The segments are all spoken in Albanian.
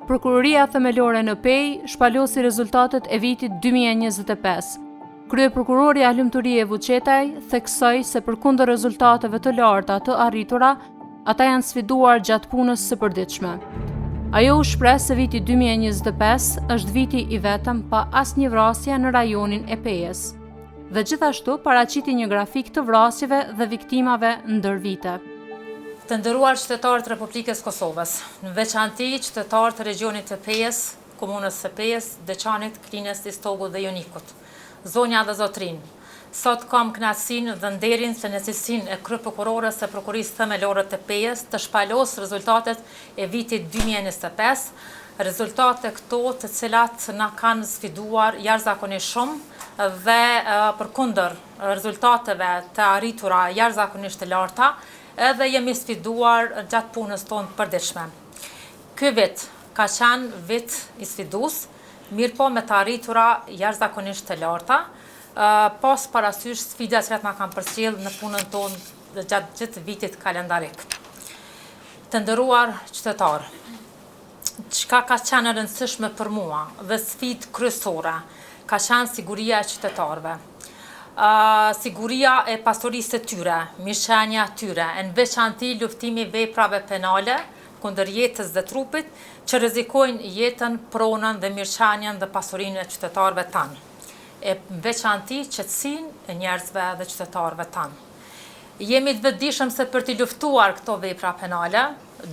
Prokuroria Themelore në Pejë shpalosi rezultatet e vitit 2025. Kryeprokurorja Lumturije Vuçetaj theksoi se përkundër rezultateve të larta të arritura, ata janë sfiduar gjatë punës së përditshme. Ajo u shpreh se viti 2025 është viti i vetëm pa asnjë vrasje në rajonin e Pejës dhe gjithashtu paraqiti një grafik të vrasjeve dhe viktimave ndër vite. Të nderuar qytetarë të Republikës Kosovës, në veçanti qytetarë të regjionit të Pejës, Komunës së Pejës, Deçanit, Klinës, Istogut dhe Junikut. Zonja dhe zotërinj, sot kam kënaqësinë dhe nderin se në cilësinë e Kryeprokurores së Prokurorisë Themelore të Pejës të shpalos rezultatet e vitit 2025, rezultate këto të cilat na kanë sfiduar jashtëzakonisht shumë dhe përkundër rezultateve të arritura jashtëzakonisht të larta, edhe jemi sfiduar gjatë punës tonë të përditshme. Ky vit ka qenë vit i sfidues, mirëpo me të arritura jashtëzakonisht të larta, pas parasysh sfidat të cilat na kanë përcjellë në punën tonë gjatë gjithë vitit kalendarik. Të nderuar qytetarë, çka ka qenë e rëndësishme për mua dhe sfidë kryesore, ka qenë siguria e qytetarëve. Siguria e pasurisë së tyre, mirëqenia e tyre, e në veçanti luftimi i veprave penale kundër jetës dhe trupit që rrezikojnë jetën, pronën dhe mirëqenien dhe pasurinë e qytetarëve tanë, e në veçanti qetësinë e njerëzve dhe qytetarëve tanë. Jemi të vetëdijshëm se për t'i luftuar këto vepra penale,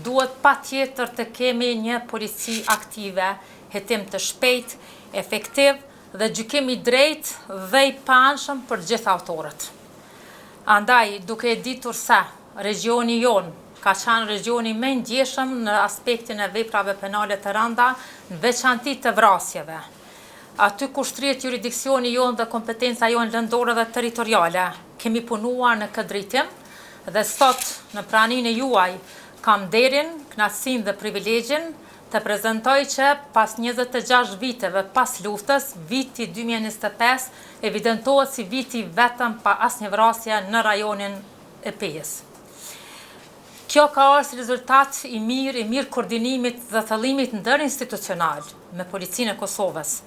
duhet patjetër të kemi një polici aktive, hetim të shpejtë, efektiv dhe gjykim i drejtë dhe i paanshëm për gjithë autorët. Andaj, duke e ditur se regjioni jonë ka qenë regjioni më i ndjeshëm në aspektin e veprave penale të rënda, në veçanti të vrasjeve, aty ku shtrihet juridiksioni jonë dhe kompetenca jonë lëndore dhe territoriale, kemi punuar në këtë drejtim dhe sot, në praninë e juaj, kam nderin, kënaqësinë dhe privilegjin të prezantoj që pas 26 viteve pas luftës, viti 2025 evidentohet si viti i vetëm pa asnjë vrasje në rajonin e Pejës. Kjo ka ardhur si rezultat i mirë i mirë koordinimit dhe thellimit ndërinstitucional me Policinë e Kosovës,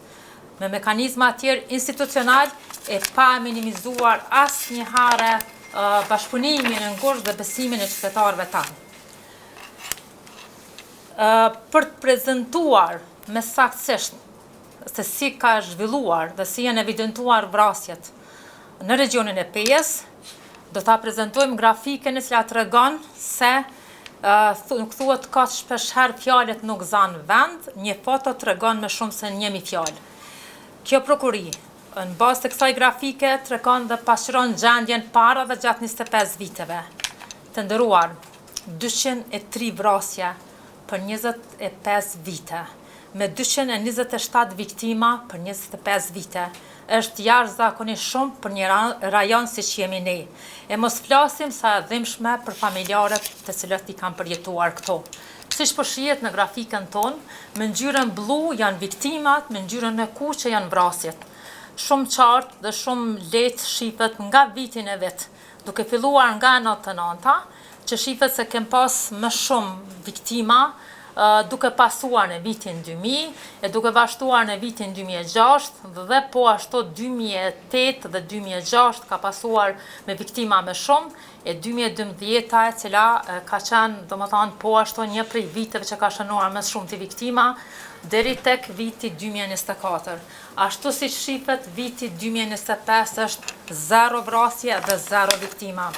me mekanizma tjerë institucional e pa minimizuar asnjëherë bashkëpunimin e ngushtë dhe besimin e qytetarëve tanë. Për të prezentuar me saktësisht se si ka zhvilluar dhe si janë evidentuar vrasjet në regjionin e Pejës, do ta prezentojmë grafikën e cila tregon se nuk thuhet kot shpeshherë fjalët nuk zanë vend, një foto tregon më shumë se 1000 fjalë. Kjo prokurori, në bazë të kësaj grafike, tregon dhe pasqyron gjendjen para dhe gjatë 25 viteve. Të nderuar, 203 vrasje për 25 vite, me 227 viktima për 25 vite, është jashtëzakonisht shumë për një rajon siç jemi ne. E mos flasim sa e dhimbshme për familjarët të cilët i kanë përjetuar këto. Siç po shihet në grafikën tonë, me ngjyrën blu janë viktimat, me ngjyrën e kuqe janë vrasjet. Shumë qartë dhe shumë lehtë shifet nga viti në vit, duke filluar nga 99-ta, që shifet se kem pas më shumë viktima, duke pasuar në vitin 2000, e duke vazhduar në vitin 2006, dhe po ashtu 2008 dhe 2006 ka pasuar me viktima më shumë, e 2012-ta e cila ka qenë, domethanë, po ashtu një prej viteve që ka shënuar më shumë të viktima, deri tek viti 2024. Ashtu siç shifet, viti 2025 është zero vrasje dhe zero viktima.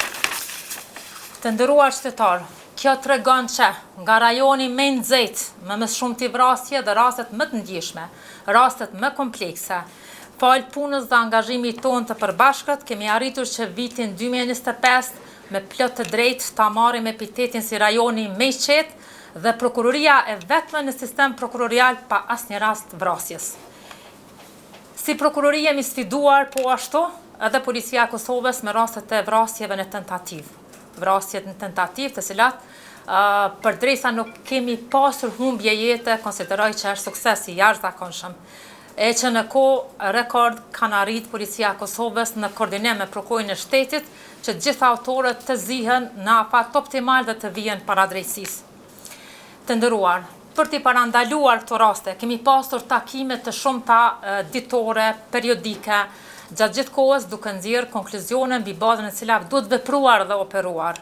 Të nderuar qytetarë, kjo tregon që nga rajoni më i nxehtë, me më shumti vrasje dhe rastet më të ndjeshme, rastet më komplekse, falë punës dhe angazhimit tonë të përbashkët, kemi arritur që vitin 2025 me plot të drejtë ta marrim epitetin si rajoni më i qetë dhe prokuroria e vetme në sistem prokurorial pa asnjë rast vrasjes. Si prokurori jemi sfiduar po ashtu edhe Policia e Kosovës me rastet e vrasjeve në tentativë. Vrasjet në tentativë të cilat përderisa nuk kemi pasur humbje jete, konsideroj që është sukses i jashtëzakonshëm. E që në kohë rekord kanë arrit Policia e Kosovës në koordinim me prokurorin e shtetit që gjithë autorët të zihen në afat optimal dhe të vihen para drejtësisë. Të nderuar, Për t'i parandaluar këto raste, kemi pasur takime të shumta ditore, periodike, gjatë gjithë kohës duke nxjerrë konkluzione mbi bazën e cilave duhet vepruar dhe operuar.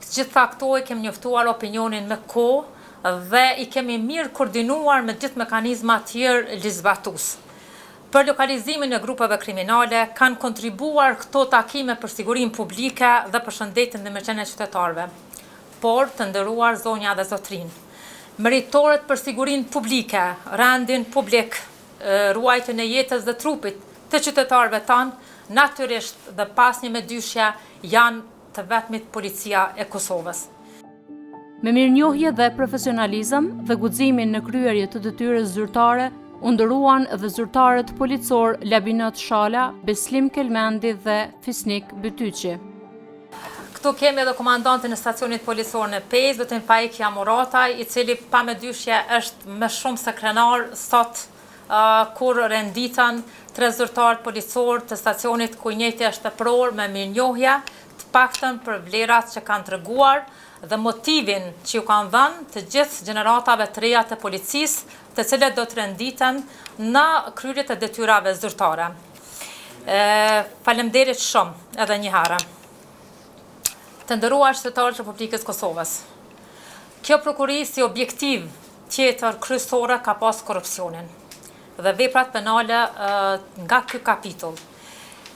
Të gjitha këto i kemi njoftuar opinionin me kohë dhe i kemi mirë koordinuar me gjithë mekanizmat tjerë ligjzbatues. Për lokalizimin e grupeve kriminale kanë kontribuar këto takime për sigurinë publike dhe për shëndetin dhe mirëqenien e qytetarëve. Por, të nderuar zonja dhe zotërinj, meritorët për sigurinë publike, rendin publik, ruajtjen e jetës dhe trupit të qytetarëve tanë, natyrisht dhe pa asnjë mëdyshje janë të vetmit Policia e Kosovës. Me mirënjohje dhe profesionalizëm dhe guximin në kryerje të detyrës zyrtare, u nderuan dhe zyrtarët policorë Labinot Shala, Beslim Kelmendi dhe Fisnik Bytyqi. Këtu kemi edhe komandantin e stacionit policor në Pejë, zotin Faik Jamurataj, i cili pa mëdyshje është më shumë se krenar sot kur renditen tre zyrtarët policorë të stacionit ku i njëjti është epror me mirënjohje, të paktën për vlerat që kanë treguar dhe motivin që ju kanë dhënë të gjithë gjeneratave të reja të policisë, të cilët do të renditen në kryerje të detyrave zyrtare. Faleminderit shumë edhe një herë. Të nderuar qytetarë të Republikës Kosovës. Kjo prokurori si objektiv tjetër kryesore ka pas korrupsionin dhe veprat penale nga ky kapitull.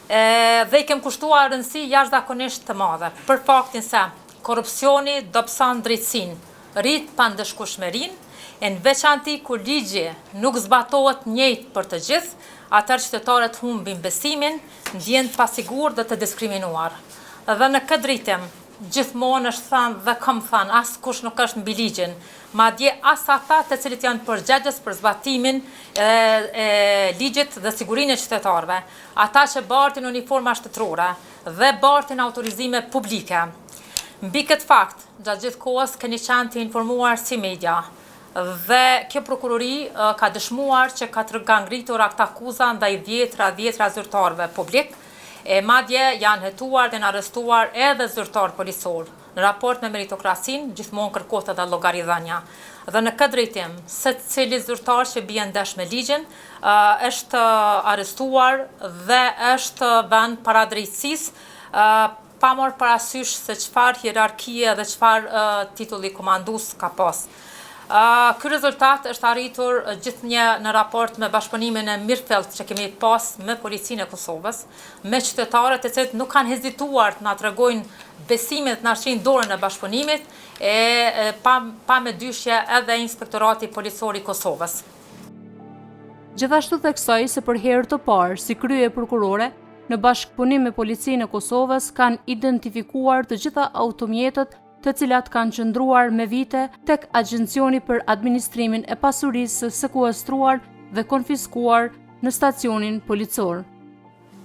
Dhe i kem kushtuar rëndësi jashtëzakonisht të madhe për faktin se korrupsioni dobëson drejtësinë, rrit pandëshkueshmërinë, e në veçanti kur ligji nuk zbatohet njëjtë për të gjithë, atëherë qytetarët humbin besimin, ndjehen të pasigurt dhe të diskriminuar. Dhe në këtë drejtim, gjithmonë është thënë dhe kam thënë, askush nuk është mbi ligjin, madje as ata të cilët janë përgjegjës për zbatimin e ligjit dhe sigurinë e qytetarëve, ata që bartin uniforma shtetërore dhe bartin autorizime publike. Mbi këtë fakt, gjatë gjithë kohës keni qenë të informuar si media dhe kjo prokurori ka dëshmuar që ka ka ngritur aktakuza ndaj dhjetra dhjetra zyrtarëve publik, e madje janë hetuar dhe janë arrestuar edhe zyrtarë policorë. Në raport me meritokracinë, gjithmonë kërkohet edhe llogaridhënia. Dhe në këtë drejtim, secili zyrtar që bie ndesh me ligjin, është arrestuar dhe është vënë para drejtësisë, pa marrë parasysh se çfarë hierarkie dhe çfarë titulli komandues ka pas. Ky rezultat është arritur gjithnjë në raport me bashkëpunimin e mirëfilltë që kemi pas me Policinë e Kosovës, me qytetarët të cilët nuk kanë hezituar të na tregojnë besimin dhe të na shtrijnë dorën e bashkëpunimit, e pa, pa mëdyshje edhe Inspektorati Policor i Kosovës. Gjithashtu theksoi se për herë të parë si kryeprokurore, në bashkëpunim me Policinë e Kosovës kanë identifikuar të gjitha automjetet të cilat kanë qëndruar me vite tek Agjencioni për Administrimin e Pasurisë së Sekuestruar dhe Konfiskuar në stacionin policor.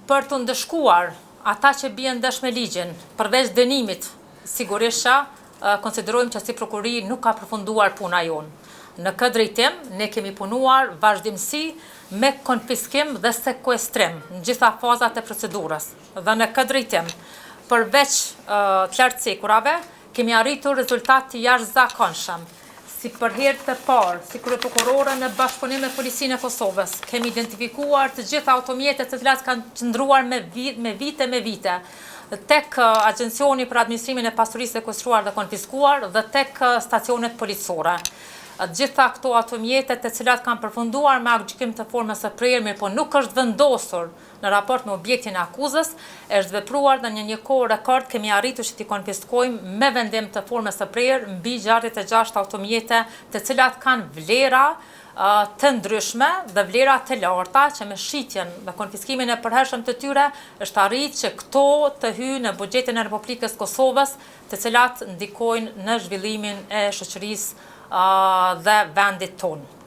Për të ndëshkuar ata që bien ndesh me ligjin, përveç dënimit, sigurisht që konsiderojmë që si prokurori nuk ka përfunduar puna jonë. Në këtë drejtim, ne kemi punuar vazhdimësi me konfiskim dhe sekuestrim në gjitha fazat e procedurës. Dhe në këtë drejtim, përveç të lartcekurave, kemi arritur rezultat të jashtëzakonshëm. Si për herë të parë, si kryeprokurore në bashkëpunim me Policinë e Kosovës, kemi identifikuar të gjitha automjetet të cilat kanë qëndruar me me vite me vite tek Agjencioni për Administrimin e Pasurisë Sekuestruar dhe Konfiskuar dhe tek stacionet policore. Të gjitha këto automjete të cilat kanë përfunduar me aktgjykim të formës së prerë, mirëpo nuk është vendosur Në raport me objektin e akuzës, është vepruar dhe në një kohë rekord kemi arritur që t'i konfiskojmë me vendim të formës së prerë mbi 66 automjete të cilat kanë vlera të ndryshme dhe vlera të larta që me shitjen dhe konfiskimin e përhershëm të tyre është arrit që këto të hyjnë në buxhetin e Republikës Kosovës të cilat ndikojnë në zhvillimin e shoqërisë dhe vendit tonë.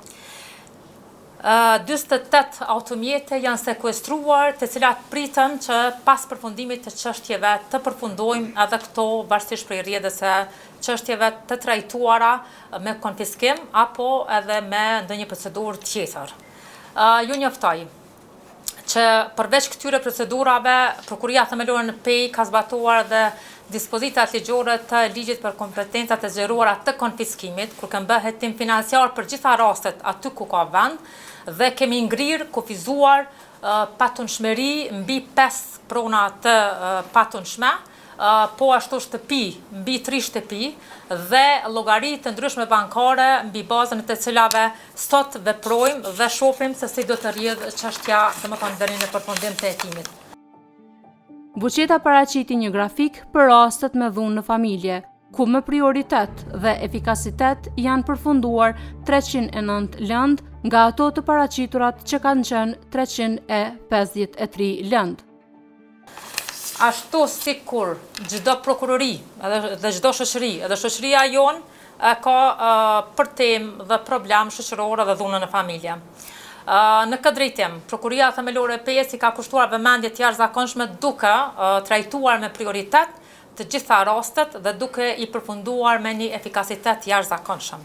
48 automjete janë sekuestruar, të cilat pritëm që pas përfundimit të çështjeve të përfundojmë edhe këto varësisht prej rrjedhës së çështjeve të trajtuara me konfiskim apo edhe me ndonjë procedurë tjetër. Ju njoftoj që përveç këtyre procedurave, Prokuroria Themelore në Pejë ka zbatuar edhe Dispozitat ligjore të Ligjit për kompetencat e zgjeruara të konfiskimit, kur kemi bërë hetim financiar për gjitha rastet aty ku ka vend dhe kemi ngrirë, kufizuar patundshmëri mbi 5 prona të patundshme, po ashtu shtëpi, mbi 3 shtëpi dhe llogari të ndryshme bankare mbi bazën e të cilave sot veprojmë dhe shohim se si do të rrjedhë çështja, domethënë deri në përfundim të hetimit. Vuçeta paraqiti një grafik për rastet me dhunë në familje, ku me prioritet dhe efikasitet janë përfunduar 309 lëndë nga ato të paraqiturat që kanë qenë 353 lëndë. Ashtu sikur çdo prokurori dhe çdo shoqëri, edhe shoqëria jonë ka për temë dhe problem shoqëror edhe dhunën në familje. Në këtë drejtim, Prokuroria Themelore e Pejës i ka kushtuar vëmendje të jashtëzakonshme duke trajtuar me prioritet të gjitha rastet dhe duke i përfunduar me një efikasitet të jashtëzakonshëm.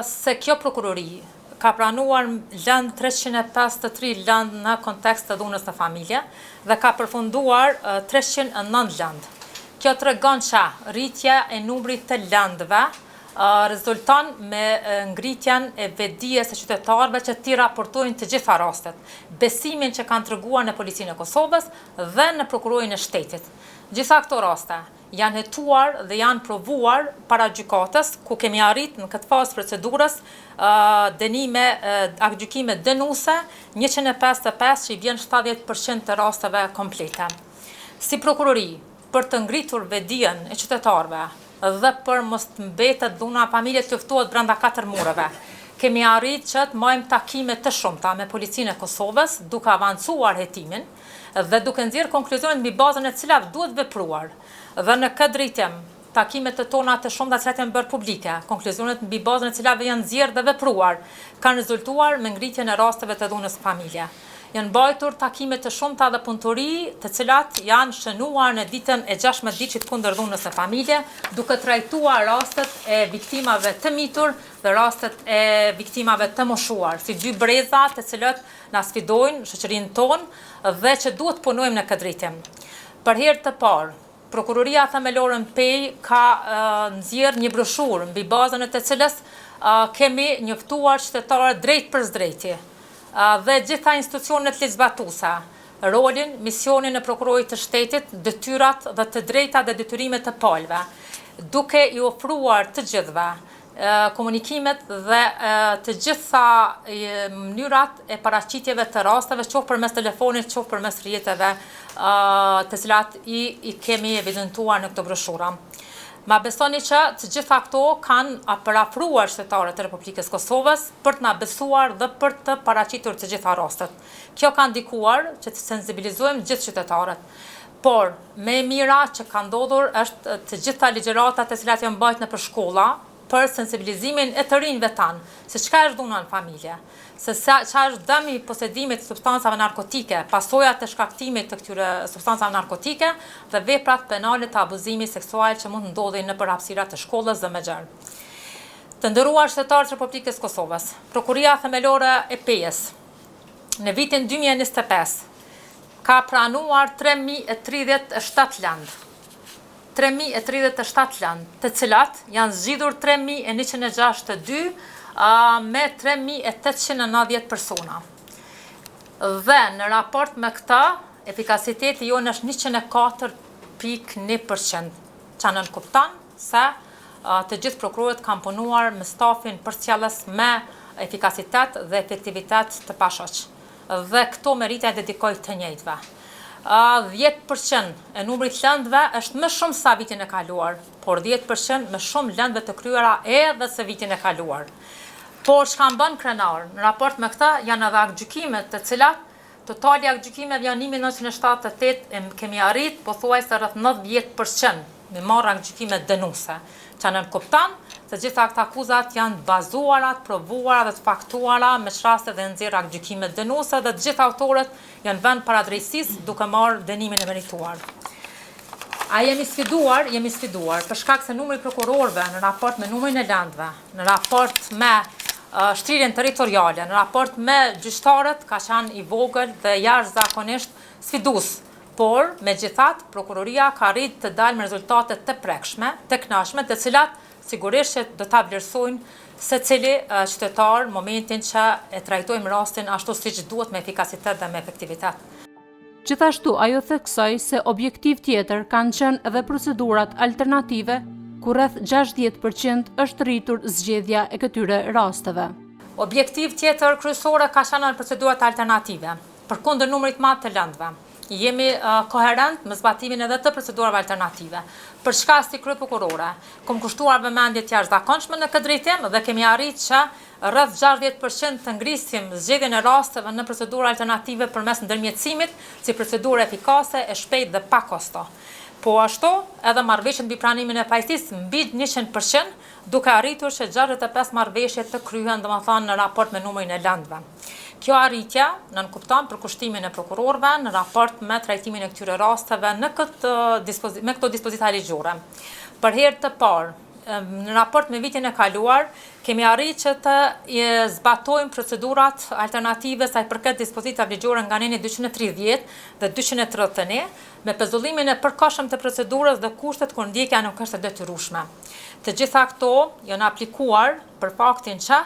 Se kjo prokurori ka pranuar lëndë 353 lëndë në kontekst të dhunës në familje dhe ka përfunduar 309 lëndë. Kjo tregon që rritja e numrit të lëndëve rezulton me ngritjen e vetëdijes së qytetarëve që t'i raportojnë të gjitha rastet, besimin që kanë treguar në Policinë e Kosovës dhe në Prokurorin e Shtetit. Gjitha këto raste janë hetuar dhe janë provuar para gjykatës, ku kemi arrit në këtë fazë procedurës dënime, aktgjykime dënuese, 155 që i bjen 70% të rasteve komplete. Si prokurori, për të ngritur vetëdijen e qytetarëve dhe për mos të mbetet dhuna në familje të luftohet brenda katër mureve. Kemi arrit që të majmë takime të shumta me Policinë e Kosovës, duke avancuar hetimin dhe duke nxjerrë konkluzionet mbi bazën e cilave duhet vepruar. Dhe në këtë drejtim, takimet të tona të shumta të cilat janë bërë publike, konkluzionet mbi bazën e cilave janë nxjerrë dhe vepruar, kanë rezultuar me ngritjen e rasteve të dhunës në familje. Janë mbajtur takime të shumta dhe punëtori, të cilat janë shënuar në ditën e 16 ditëshit kundër dhunës në familje, duke trajtuar rastet e viktimave të mitur dhe rastet e viktimave të moshuar, si dy breza të cilët na sfidojnë shoqërinë tonë dhe që duhet të punojmë në këtë drejtim. Për herë të parë, Prokuroria Themelore në Pejë ka nxjerrë një broshurë mbi bazën e të cilës kemi njoftuar qytetarët drejtpërsëdrejti dhe gjitha institucionet ligjzbatuese, rolin, misionin e prokurorit të shtetit, detyrat dhe të drejtat dhe detyrimet e palëve, duke i ofruar të gjithëve komunikimet dhe të gjitha mënyrat e paraqitjeve të rasteve, qoftë përmes telefonit, qoftë përmes rrjeteve të cilat i, i kemi evidentuar në këto broshura. Ma besoni që të gjitha këto kanë përafruar qytetarët e Republikës Kosovës për të na besuar dhe për të paraqitur të gjitha rastet. Kjo ka ndikuar që të sensibilizojmë gjithë qytetarët. Por, më e mira që ka ndodhur është të gjitha ligjëratat të cilat janë mbajt nëpër shkolla për sensibilizimin e të rinjve tanë, se çka është dhuna në familje, se çka është dëmi i posedimit të substancave narkotike, pasojat e shkaktimit të këtyre substancave narkotike dhe veprat penale të abuzimit seksual që mund të ndodhin nëpër hapësira të shkollës dhe më gjerë. Të nderuar qytetarë të Republikës së Kosovës, Prokuroria Themelore e Pejës në vitin 2025 ka pranuar 3037 lëndë. 3037 lëndë, të cilat janë zgjidhur 3162 me 3890 persona. Dhe në raport me këta, efikasiteti jonë është 104.1%, që nënkupton se të gjithë prokurorët kanë punuar me stafin përcjellës me efikasitet dhe efektivitet të pashoq. Dhe këto merita i dedikoj të njëjtëve. 10% e numrit lëndëve është më shumë sa vitin e kaluar, por 10% më shumë lëndëve të kryera edhe se vitin e kaluar. Por çka më bën krenar në raport me këtë janë edhe aktgjykimet të cilat totali i aktgjykimeve janë 1978 e kemi arrit pothuajse rreth 90% me marrë aktgjykime dënuese, që nënkupton se gjitha aktakuzat janë të bazuara, të provuara dhe të faktuara, me ç'rast edhe nxjerr aktgjykime dënuese dhe të gjithë autorët janë vënë para drejtësisë duke marrë dënimin e merituar. A jemi sfiduar? Jemi sfiduar, për shkak se numri i prokurorëve në raport me numrin e lëndëve, në raport me shtrirjen territoriale, në raport me gjyqtarët ka qenë i vogël dhe jashtëzakonisht sfidues. Por, megjithatë, prokuroria ka arritë të dalë me rezultate të prekshme, të kënaqshme, të cilat sigurisht që do ta vlerësojnë secili qytetar në momentin që e trajtojmë rastin ashtu siç duhet me efikasitet dhe me efektivitet. Gjithashtu, ajo theksoi se objektiv tjetër kanë qenë edhe procedurat alternative, ku rreth 60 për qind është rritur zgjedhja e këtyre rasteve. Objektiv tjetër kryesore ka qenë edhe procedurat alternative. Përkundër numrit të madh të lëndëve, jemi koherent me zbatimin edhe të procedurave alternative, për çka si kryeprokurore kom kushtuar vëmendje të jashtëzakonshme në këtë drejtim dhe kemi arritë që rreth 60 për qind të ngrisim zgjedhjen e rasteve në procedura alternative përmes ndërmjetësimit si procedurë efikase, e shpejtë dhe pa kosto. Po ashtu, edhe marrëveshjet mbi pranimin e fajësisë mbi 100 për qind, duke arritur që 65 marrëveshje të kryhen, domethënë në raport me numrin e lëndëve. Kjo arritje nënkupton përkushtimin e prokurorëve në raport me trajtimin e këtyre rasteve në këtë me këto dispozita ligjore. Për herë të parë, në raport me vitin e kaluar, kemi arritë që të zbatojmë procedurat alternative sa i përket dispozitave ligjore nga neni 230 dhe 231, me pezullimin e përkohshëm të procedurës dhe kushtet kur ndjekja nuk është e detyrueshme. Të gjitha këto janë aplikuar për faktin që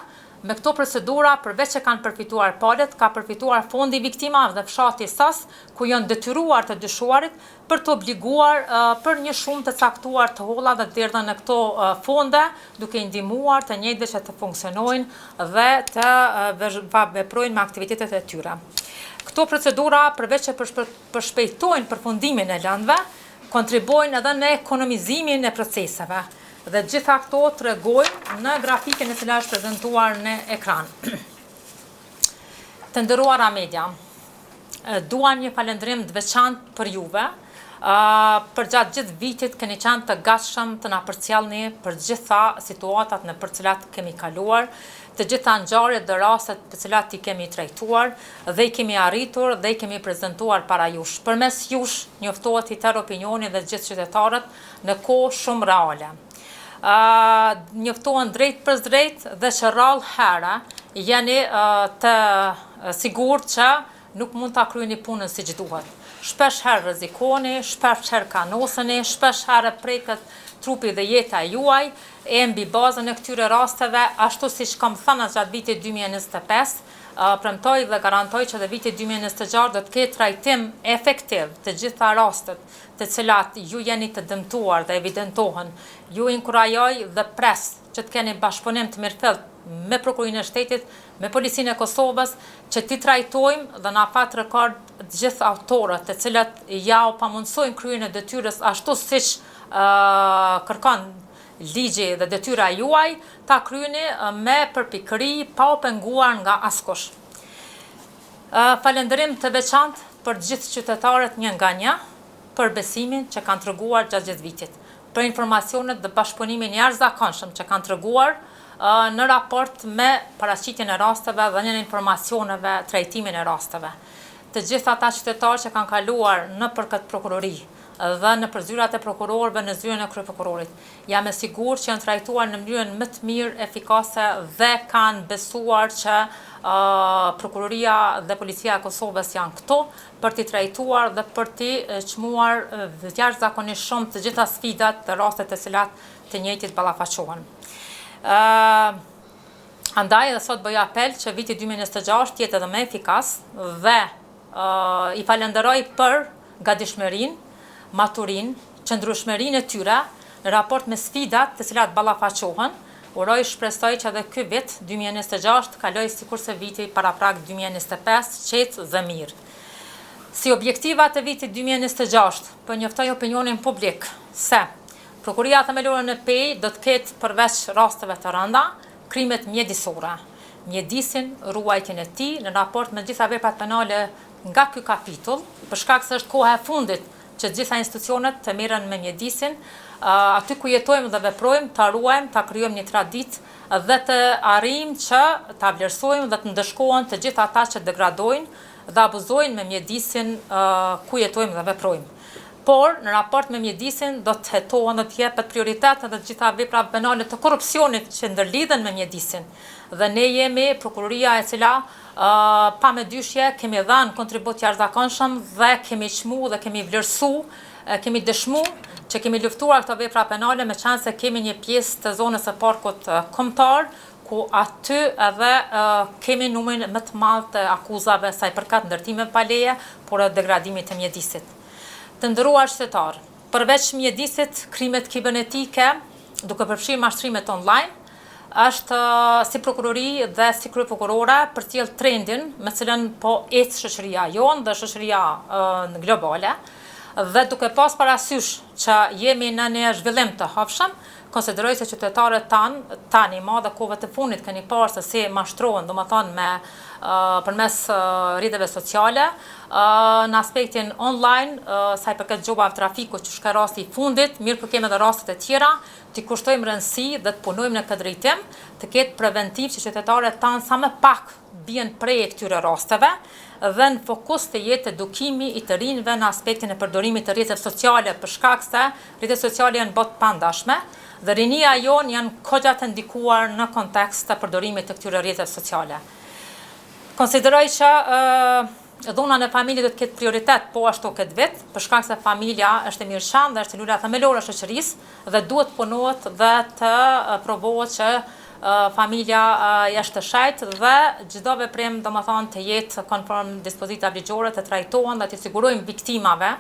Me këto procedura, përveç që kanë përfituar palët, ka përfituar fondi i viktimave dhe fshati Sas, ku janë detyruar të dyshuarit për të obliguar për një shumë të caktuar të holla dhe të derdhen në këto fonde, duke i ndihmuar të njëjtëve që të funksionojnë dhe të veprojnë me aktivitetet e tyre. Këto procedura, përveç që përshpejtojnë përfundimin e lëndëve, kontribuojnë edhe në ekonomizimin e proceseve. Dhe të gjitha këto tregojnë në grafikën e cila është prezentuar në ekran. Të nderuara media, dua një falënderim të veçantë për juve. Përgjatë gjithë vitit keni qenë të gatshëm të na përcjellni për gjitha situatat nëpër cilat kemi kaluar, të gjitha ngjarjet dhe rastet të cilat i kemi trajtuar dhe i kemi arritur dhe i kemi prezentuar para jush. Përmes jush njoftohet i tërë opinioni dhe gjithë qytetarët në kohë shumë reale. Njoftohen drejtpërdrejt dhe që rrallë herë jeni të sigurt që nuk mund ta kryeni punën siç duhet. Shpesh herë rrezikoni, shpesh herë kanoseni, shpesh herë preket trupi dhe jeta e juaj, e mbi bazën e këtyre rasteve, ashtu siç kam thënë gjatë vitit 2025, premtoj dhe garantoj që dhe viti 2026 do të ketë trajtim efektiv të gjitha rastet të cilat ju jeni të dëmtuar dhe evidentohen, ju inkurajoj dhe pres që të keni bashkëpunim të mirëfilltë me Prokurorinë e Shtetit, me Policinë e Kosovës, që t'i trajtojmë dhe në afat rekord të gjithë autorët të cilët jau pamundësojnë kryerjen e detyrës ashtu siç kërkon ligji dhe detyra juaj, ta kryeni me përpikëri pa u penguar nga askush. Falënderim të veçantë për të gjithë qytetarët një nga një, për besimin që kanë treguar gjatë gjithë vitit, për informacionet dhe bashkëpunimin e jashtëzakonshëm që kanë treguar në raport me paraqitjen e rasteve, dhënien e informacioneve, trajtimin e rasteve. Të gjithë ata qytetarë që kanë kaluar nëpër këtë prokurori dhe nëpër zyrat e prokurorëve në zyrën e kryeprokurorit, Jam e sigurt që janë trajtuar në mënyrën më të mirë, efikase dhe kanë besuar që Prokuroria dhe Policia e Kosovës janë këtu për t'i trajtuar dhe për t'i çmuar jashtëzakonisht shumë të gjitha sfidat dhe rastet të cilat të njëjtit ballafaqohen. Andaj edhe sot bëj apel që viti 2026 të jetë edhe më efikas dhe i falënderoj për gatishmërinë, maturinë, qëndrueshmërinë e tyre në raport me sfidat të cilat ballafaqohen, uroj shpresoj që edhe ky vit 2026 të kalojë sikurse viti paraprak 2025, qetë dhe mirë. Si objektiva të vitit 2026, po njoftoj opinionin publik se Prokuroria Themelore në Pejë do të ketë përveç rasteve të rënda, krimet mjedisore, mjedisin, ruajtjen e tij në raport me gjitha veprat penale nga ky kapitull, për shkak se është koha e fundit që të gjitha institucionet të merren me mjedisin, aty ku jetojmë dhe veprojmë, ta ruajmë, ta krijojmë një traditë dhe të arrijmë që ta vlerësojmë dhe të ndëshkohen të gjithë ata që degradojnë dhe abuzojnë me mjedisin ku jetojmë dhe veprojmë. Por, në raport me mjedisin do të hetohen dhe të jepet prioritet edhe të gjitha veprave penale të korrupsionit që ndërlidhen me mjedisin. Dhe ne jemi prokuroria e cila pa mëdyshje kemi dhënë kontribut jashtëzakonshëm dhe kemi çmu dhe kemi vlerësu, kemi dëshmu që kemi luftuar këto vepra penale meqenëse kemi një pjesë të zonës së parkut kombëtar ku aty edhe kemi numrin më të madh të akuzave sa i përket ndërtimeve pa leje, por edhe degradimit të mjedisit. Të nderuar qytetarë, përveç mjedisit, krimet kibernetike, duke përfshirë mashtrimet online, është si prokurori dhe si kryeprokurore përcjell trendin me cilën po ecë shoqëria jonë dhe shoqëria globale dhe duke pas parasysh që jemi në një zhvillim të hovshëm, konsideroj se qytetarët tanë tani ma dhe kohëve të fundit keni parë se si mashtrohen, domethënë me përmes rrjeteve sociale, në aspektin online, sa i përket gjobave trafikut që është rasti i fundit, mirëpo kemi edhe rastet e tjera, t'i kushtojmë rëndësi dhe të punojmë në këtë drejtim, të ketë preventiv që qytetarët tanë sa më pak bien pre e këtyre rasteve dhe në fokus të jetë edukimi i të rinjve në aspektin e përdorimit të rrjeteve sociale për shkak se rrjetet sociale janë botë pandashme dhe rinia jonë janë goxha të ndikuar në kontekst të përdorimit të këtyre rrjeteve sociale. Konsideroj që dhuna në familje do të ketë prioritet po ashtu këtë vit, për shkak se familja është e mirëqenë dhe është celula themelore e shoqërisë dhe duhet të punohet dhe të provohet që familja është e shenjtë dhe çdo veprim, domethënë, të jetë konform dispozitave ligjore, të trajtohen dhe të sigurojmë viktimave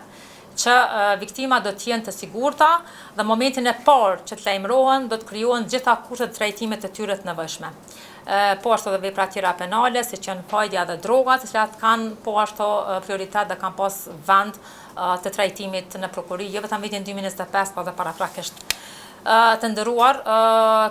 që viktimat do të jenë të sigurta dhe momentin e parë që të lajmërohen do të krijohen gjitha kushtet e trajtimit të tyre të nevojshme. Po ashtu edhe vepra tjera penale, siç janë fajdja dhe droga, të cilat kanë po ashtu prioritet dhe kanë pas vend të trajtimit në prokurori, jo vetëm vitin 2025, po edhe paraprakisht. Të nderuar,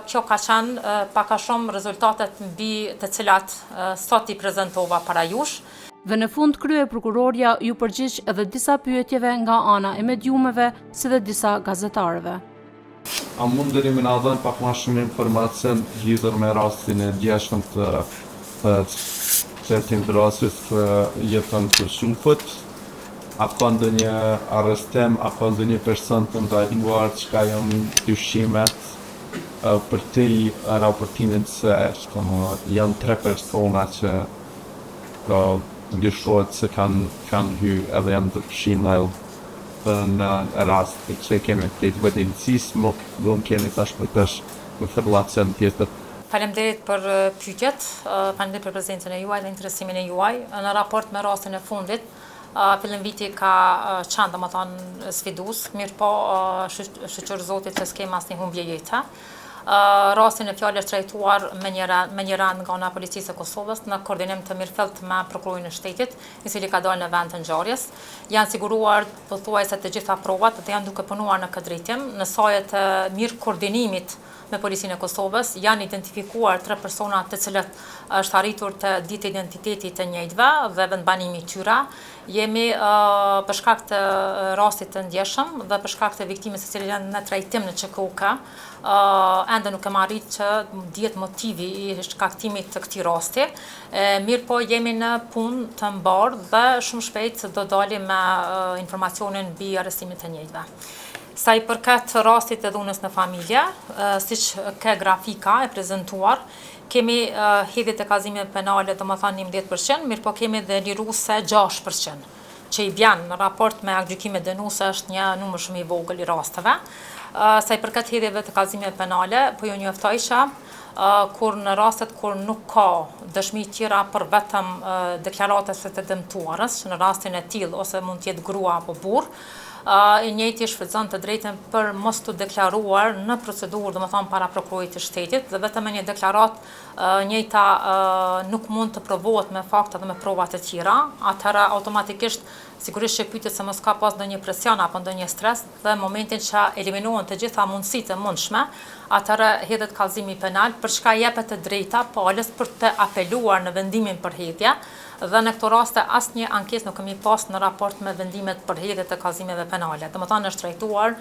kjo ka qenë pak a shumë rezultatet mbi të cilat sot i prezentova para jush. Dhe në fund kryeprokurorja iu përgjigj edhe disa pyetjeve nga ana e mediumeve si dhe disa gazetarëve. A mundeni me na dhënë pak ma shumë informacion lidhur me rastin e djeshëm të të vrasjes së Jeton Kusufit? A ka ndonjë arrestim, a ka ndonjë person të ndaluar, çka janë dyshimet përtej raportimit se janë tre persona që dyshohet se kanë kanë hy edhe janë të përfshirë në rast që kemi të policisë, nuk nuk kemi tash për tash informacion tjetër. Faleminderit për pyetjet, faleminderit për prezencën e juaj dhe interesimin e juaj. Në raport me rastin e fundit, fillim viti ka qenë, domethënë, sfidues, mirëpo shyqyr Zotit që s'kemi asnjë humbje jete. Rasti në fjalë është trajtuar menjëherë nga ana e Policisë së Kosovës në koordinim të mirëfilltë me Prokurorin e Shtetit, i cili ka dalë në vend të ngjarjes. Janë siguruar pothuajse të gjitha provat dhe janë duke punuar në këtë drejtim. Në saje të mirëkoordinimit me Policinë e Kosovës, janë identifikuar tre persona të cilët është arritur të dihet identiteti i të njëjtëve dhe vendbanimi i tyre. Jemi për shkak të rastit të ndjeshëm dhe për shkak të viktimës e cila janë në trajtim në QKUK, ende nuk kemi arrit që dihet motivi i shkaktimit të këtij rasti. Mirëpo jemi në punë të mbarë dhe shumë shpejt do dalim me informacionin mbi arrestimin e të njëjtëve. Sa i përket rastit të dhunës në familje, siç ke grafika e prezentuar, kemi hedhje të kallëzimeve penale, domethënë 11%, mirëpo kemi dhe liruese 6%, që i bjen në raport me aktgjykime dënuese është një numër shumë i vogël i rasteve. Sa i përket hedhjeve të kallëzimeve penale, po ju njoftoj që kur në rastet kur nuk ka dëshmi tjera por vetëm deklaratat e të dëmtuarës, që në rastin e tillë ose mund të jetë grua apo burrë, i njëjti shfrytëzon të drejtën për mos t'u deklaruar në procedurë, domethënë para prokurorit të shtetit dhe vetëm me një deklaratë njëjta nuk mund të provohet me fakte dhe me prova të tjera, atëherë automatikisht sigurisht që pyetet se mos ka pas ndonjë presion apo ndonjë stres dhe në momentin që eliminohen të gjitha mundësitë e mundshme, atëherë hedhet kallëzimi penal, për çka jepet e drejta palës për të apeluar në vendimin për hedhje dhe në këto raste asnjë ankesë nuk kemi pas në raport me vendimet për hedhje të kallëzimeve penale. Domethënë është trajtuar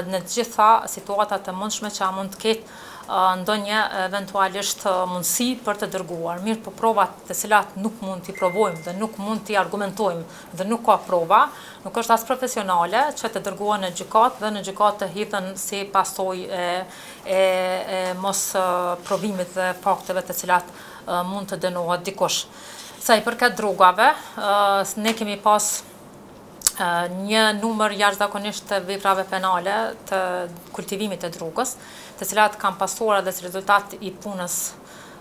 në të gjitha situatat e mundshme që mund të ketë. ndonjë eventualisht mundësi për të dërguar. Mirëpo provat të cilat nuk mund t'i provojmë dhe nuk mund t'i argumentojmë dhe nuk ka prova, nuk është as profesionale që të dërgohen në gjykatë dhe në gjykatë të hidhen si pasojë e e e mosprovimit dhe fakteve të cilat mund të dënohet dikush. Sa i përket drogave, ne kemi pas një numër jashtëzakonisht të veprave penale të kultivimit të drogës, të cilat kanë pasuar edhe si rezultat i punës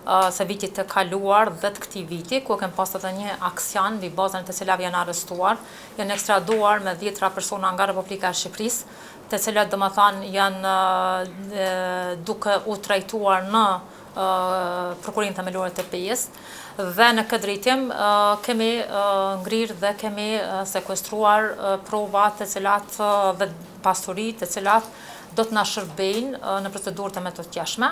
së vitit të kaluar dhe të këtij viti, ku kemi pas edhe një aksion mbi bazën e të cilave janë arrestuar, janë ekstraduar me dhjetra persona nga Republika e Shqipërisë, të cilët domethënë janë duke u trajtuar në Prokurorinë Themelore të Pejës dhe në këtë drejtim kemi ngrirë dhe kemi sekuestruar prova të cilat dhe pasuri të cilat do të na shërbejnë në procedurë të mëtutjeshme.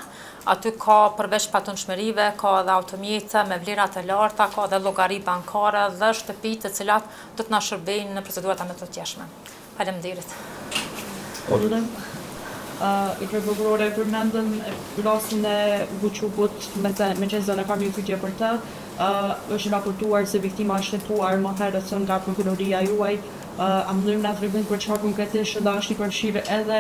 Aty ka përveç patundshmërive, ka edhe automjete me vlera të larta, ka edhe llogari bankare dhe shtëpi të cilat do të na shërbejnë në procedura të mëtutjeshme. Faleminderit. Po lutem. Kryeprokurore, përmendëm rastin e Buçukut, meqenëse unë kam një pyetje për të. Është raportuar se viktima është hetuar më herët nga prokuroria juaj. A mund të na tregoni për çfarë konkretisht dhe a është i përfshirë edhe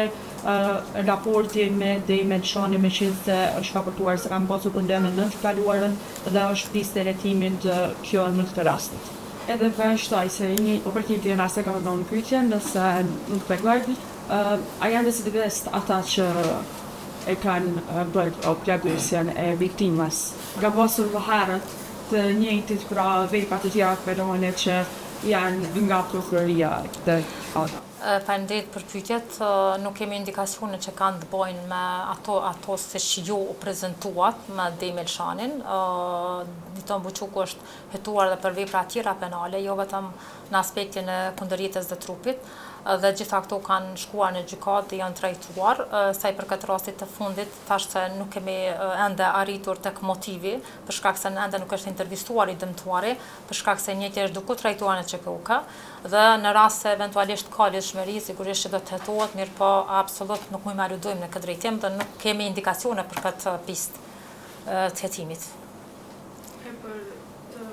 raporti me Dejme Elshani, meqenëse është raportuar se kanë pasur probleme në të kaluarën dhe është pistë e hetimit kjo në këtë rast? Edhe po e shtoj se një për tjetër rast e kam dhënë pyetjen, nëse nuk gaboj, a janë recidivistë ata që e kanë bërë plagosjen e viktimës? Ka pasur më herët të njëjtit pra vepra të tjera penale që janë nga prokuroria të ata. Faleminderit për pyetjet. Nuk kemi indikacione që kanë të bëjnë me ato ato siç ju u prezentuat me Dejme Elshanin. Driton Buçuku është hetuar edhe për vepra tjera penale, jo vetëm në aspektin e kundër jetës dhe trupit, dhe gjitha këto kanë shkuar në gjykatë dhe janë trajtuar. Sa i përket rastit të fundit, thashë se nuk kemi ende arritur tek motivi, për shkak se ende nuk është intervistuar i dëmtuari, për shkak se i njëjti është duke u trajtuar në QKUK, dhe në rast se eventualisht ka lidhshmëri, sigurisht që do të hetohet, mirëpo absolut nuk mujmë aludojmë në këtë drejtim dhe nuk kemi indikacione për këtë pistë të hetimit. E për të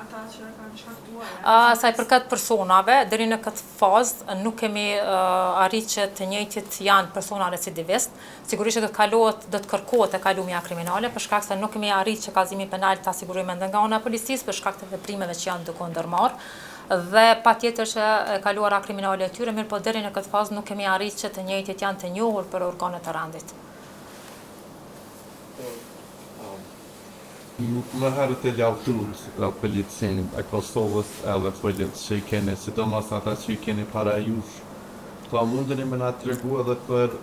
ata që e kanë shkaktuar. Sa i përket personave, deri në këtë fazë nuk kemi arrit që të njëjtit janë persona recidivist. Sigurisht që do të kalohet, do të kërkohet e kalumja kriminale, për shkak se nuk kemi arrit që kallëzimin penal ta sigurojmë ende nga ana e policisë, për shkak të veprimeve që janë duke u ndërmarrë. Dhe patjetër që e kaluara kriminale e tyre, mirëpo deri në këtë fazë nuk kemi arrit që të njëjtit janë të njohur për organet e rendit. Më herët e lavdruat policinë e Kosovës edhe policët që i keni, sidomos ata që i keni para jush. Po a mundeni me na tregu edhe për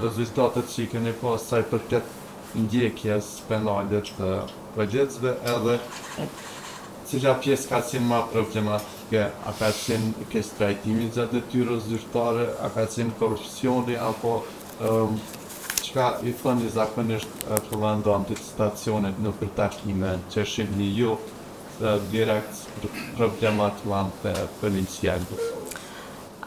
rezultatet që i keni pas sa i përket ndjekjes penale të policëve edhe cila pjesë ka qenë ma problematike, a ka qenë keqtrajtimi gjatë detyrës zyrtare, a ka qenë korrupsioni apo Çka i thoni zakonisht komandantit të stacionit nëpër takime që shihni ju direkt problemat janë te policia e Kosovës?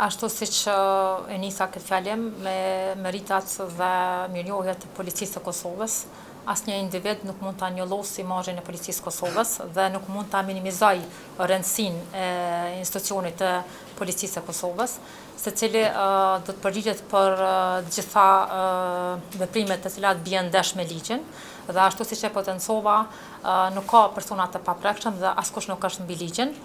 Ashtu siç e nisa këtë fjalim me meritat dhe mirënjohjet e Policisë së Kosovës, asnjë individ nuk mund ta njollosë imazhin e Policisë së Kosovës dhe nuk mund ta minimizojë rëndësinë e institucionit të Policisë së Kosovës. Secili do të përgjigjet për të gjitha veprimet të cilat bien ndesh me ligjin dhe ashtu siç e potencova, nuk ka persona të paprekshëm dhe askush nuk është mbi ligjin.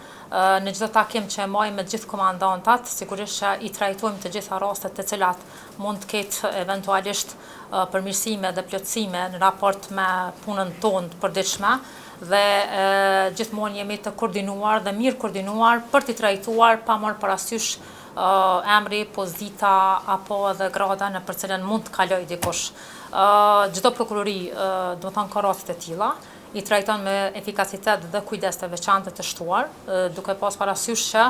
Në çdo takim që e majmë me të gjithë komandantat, sigurisht që i trajtojmë të gjitha rastet të cilat mund të ketë eventualisht përmirësime dhe plotësime në raport me punën tonë të përditshme dhe gjithmonë jemi të koordinuar dhe mirë koordinuar për t'i trajtuar pa marrë parasysh emri, pozita apo edhe grada nëpër cilën mund të kalojë dikush. Çdo prokurori, domethënë ka raste të tilla, i trajton me efikasitet dhe kujdes të veçantë të shtuar, duke pas parasysh që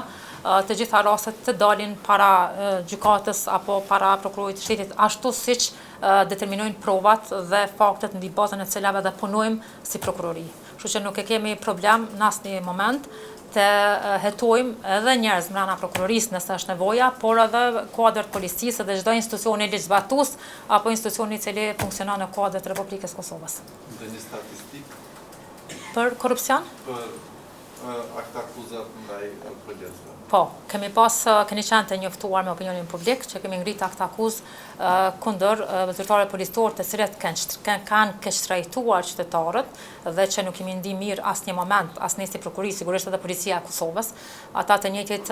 të gjitha rastet të dalin para gjykatës apo para prokurorit të shtetit ashtu siç determinojnë provat dhe faktet mbi bazën e cilave dhe punojmë si prokurori. Kështu që nuk e kemi problem në asnjë moment. Të hetojmë edhe njerëz mrena prokurorisë nëse është nevoja, por edhe kuadër të policisë dhe çdo institucioni ligjzbatues apo institucioni i cili funksionon në kuadër të Republikës së Kosovës. Ndonjë statistikë? Për korrupsion? Për aktakuzat ndaj policëve. Po, kemi pas, keni qenë të njoftuar me opinionin publik që kemi ngritë aktakuzë kundër zyrtarëve policorë të cilët kanë keqtrajtuar qytetarët dhe që nuk jemi ndi mirë asnjë moment, as ne si prokurori, sigurisht edhe policia e Kosovës. Ata të njëjtit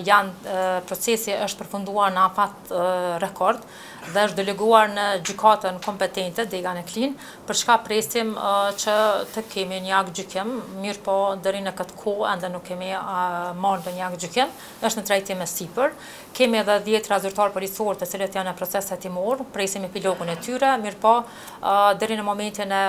janë, procesi është përfunduar në afat rekord dhe është deleguar në gjykatën kompetente, dega në Klinë, për çka presim që të kemi një aktgjykim, mirëpo deri në këtë kohë ende nuk kemi marrë ndonjë aktgjykim, është në trajtim e sipër. Kemi edhe dhjetra zyrtarë policorë të cilët janë në proces hetimor, presim epilogun e tyre, mirëpo deri në momentin e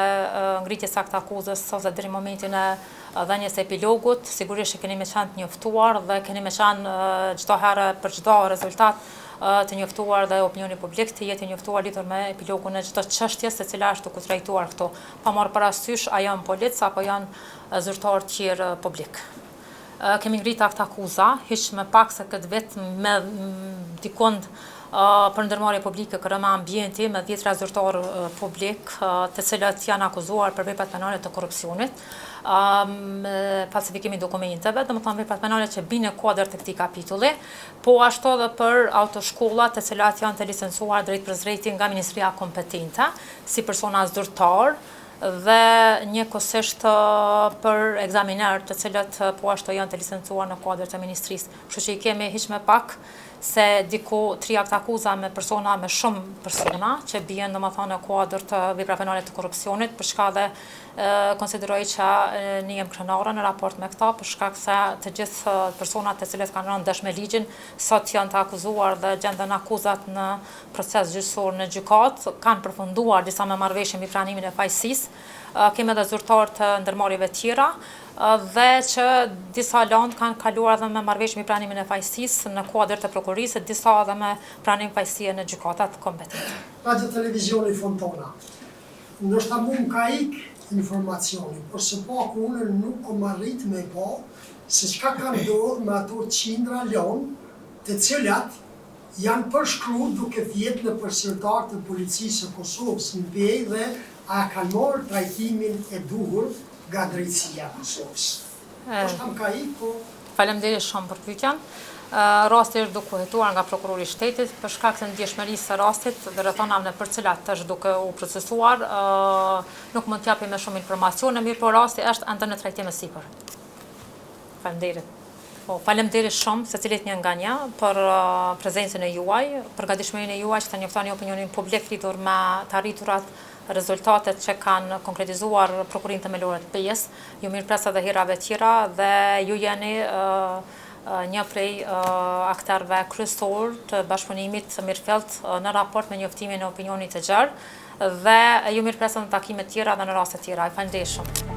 ngritjes së aktakuzës ose deri në momentin e dhënies së epilogut, sigurisht që keni me qenë të njoftuar dhe keni me qenë çdo herë për çdo rezultat të njoftuar dhe opinioni publik të jetë i njoftuar lidhur me epilogun e çdo çështjes e cila është duke u trajtuar këtu, pa marrë parasysh a janë policë apo janë zyrtarë tjerë publik. Kemi ngritë aktakuza, hiç më pak se këtë vit me dikund për ndërmarrje publike KRM Ambienti me dhjetra zyrtarë publik të cilët janë akuzuar për veprat penale të korrupsionit, me falsifikimi dokumenteve, domethënë veprat penale që bijnë në kuadër të këtij kapitulli, po ashtu edhe për autoshkollat të cilat janë të licencuar drejtpërsëdrejti nga Ministria kompetente, si persona zyrtarë, dhe njëkohësisht për ekzaminerë të cilët po ashtu janë të licencuar në kuadër të ministrisë. Kështu që i kemi hiç më pak se diku tri aktakuza me persona, me shumë persona, që bien domethënë në kuadër të veprave penale të korrupsionit, për çka dhe konsideroj që ne jem krenare në raport me këta, për shkak se të gjithë personat të cilët kanë rënë ndesh me ligjin, sot janë të akuzuar dhe gjenden akuzat në proces gjyqësor në gjykatë, kanë përfunduar disa me marrëveshje mbi pranimin e fajësisë, kemi edhe zyrtarë të ndërmarrjeve tjera, dhe që disa landë kanë kaluar edhe me marrëveshje mbi pranimin e fajësisë në kuadër të prokurorisë, e disa edhe me pranim fajësie në gjykatat kompetente. Radio Televizioni Fontana, Ndoshta mu më ka ik informacioni, por së paku unë nuk kom arrit me pa se çka ka ndodhë me ato qindra landë të cilat Janë përshkru duke fjetë nëpër sirtarë të Policisë së Kosovës në Pejë dhe a e kanë marrë trajtimin e duhur nga drejtësia e Kosovës? Ndoshta më ka ikë, po. Faleminderit shumë për pyetjen. Rasti është duke u hetuar nga Prokurori i Shtetit, për shkak të ndjeshmërisë së rastit dhe rrethanave nëpër të cilat është duke u procesuar, nuk mund të japim më shumë informacione, mirëpo rasti është ende në trajtim e sipër. Faleminderit. Po, faleminderit shumë secilit një nga një për prezencën e juaj, për gatishmërinë e juaj që të njoftoni opinionin publik lidhur me të arriturat, rezultatet që kanë konkretizuar Prokurorinë Themelore të Pejës. Ju mirëpres edhe herave tjera dhe ju jeni një prej akterëve kryesorë të bashkëpunimit të mirëfilltë në raport me njoftimin e opinionit të gjerë dhe ju mirëpres edhe në takime tjera dhe në raste tjera. Faleminderit shumë.